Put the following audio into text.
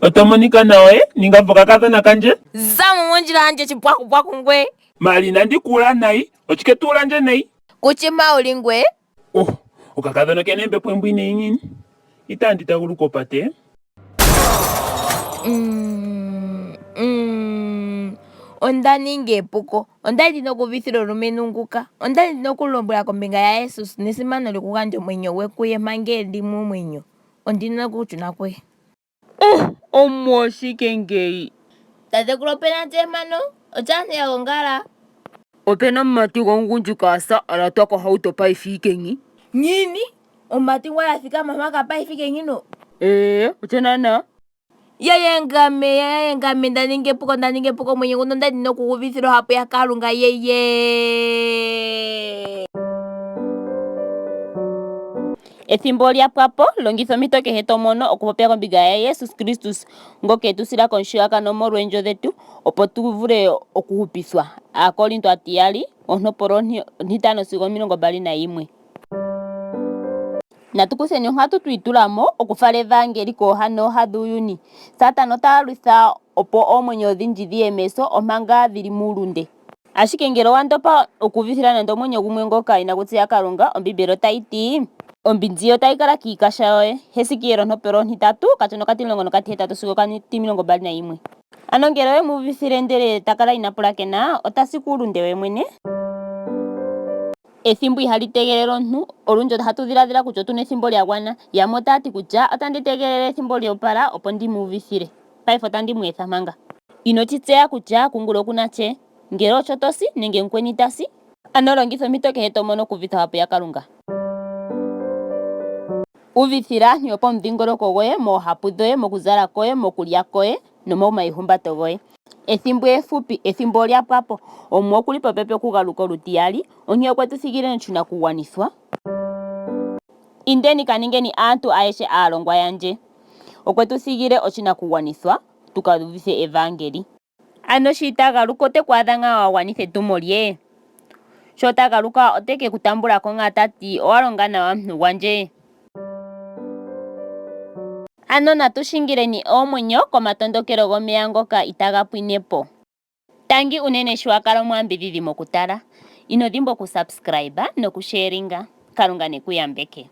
Oto monika nawa e, ninga po kakadhona kandje. Za mo mondjila yandje chipwakupwaku ngwe. Mali inandi ku ula nayi, ochike to ula ndje nayi? Kuchima uli ngwe. Oh, okakadhona kena embepo embwineyi ngiini? Itandi taguluka opate. Mm, mm, onda ningi epuko. Onda li ndi na okuuvithila omulumentu nguka. Onda li ndi na oku mu lombwela kombinga yaJesus nesimano lyokugandja omwenyo gwe kuye manga e li momwenyo. Ondi na okushuna kuye. Oh, Omuwa oshike ngeyi? Tatekulu opena lye mpano? Otya aantu ya gongala. Opena omumati gomugundjuka a sa a latwa kohauto paife ike ngi. Ngiini? Omumati gwa ya thikama mpaka paife ike ngino? Ee, otyo naanaa. Yeye ngame, yeye ngame nda ningi epuko, nda ningi epuko, omwenyo nguno onda li ndi na okuguuvithila ohapu yaKalunga, yeyee. Ethimbo olya pwa po, longitha ompito kehe to mono okupopya kombinga yaJesus Kristus ngoka e tu sila komushigakano omolwoondjo dhetu, opo tu vule okuhupithwa. Aakorinto aatiyali, ontopolwa ontitano sigo 21. Natu kutheni onkatu twi itula mo okufala evaangeli kooha nooha dhuuyuni. Satana ota lwitha opo oomwenyo odhindji dhi ye meso omanga dhi li muulunde. Ashike ngele owa ndopa okuuvithila nando omwenyo gumwe ngoka inagu tseya Kalunga, Ombiimbeli otayi ti, Ombinzi ye otayi kala kiikasha yoye. Hesekiel ontopolwa ontitatu, okatsono okatimulongo nokatihetatu sigo okatimilongo 21. Ano ngele owe mu uvithile ndele ta kala ina pulakena, ota si kuulunde we mwene. Ethimbo ihali tegelele omuntu. Olundji ohatu dhiladhila kutya otu na ethimbo lya gwana. Yamwe otaya ti kutya otandi tegelele ethimbo lyo opala opo ndi mu uvithile. Paife otandi mu etha manga. Ino shi tseya kutya kungula oku na tye, ngele osho to si nenge mukweni ta si. Ano longitha ompito kehe to mono okuuvitha ohapu yaKalunga. Uvithila aantu yopomudhingoloko gwoye moohapu dhoye, mokuzala kwoye, mokulya kwoye nomomaihumbato goye. Ethimbo efupi, ethimbo olya pwa po. Omuwa oku li popepi okugaluka olutiyali, onkee okwe tu thigile noshinakugwanithwa. Indeni ka ningeni aantu ayehe aalongwa yandje. Okwe tu thigile oshinakugwanithwa tu ka uvithe evaangeli. Ano sho ita galuka ote ku adha ngaa wa gwanitha etumo lye? Sho ta galuka ote ke ku tambula ko ngaa ta ti, Owa longa nawa muntu gwandje? Ano natu shingileni oomwenyo komatondokelo gomeya ngoka itaga pwine po. Tangi unene sho wa kala omwaambidhidhi mokutala. Ino dhimbwa oku subscribe noku sharinga. Kalunga neku yambeke.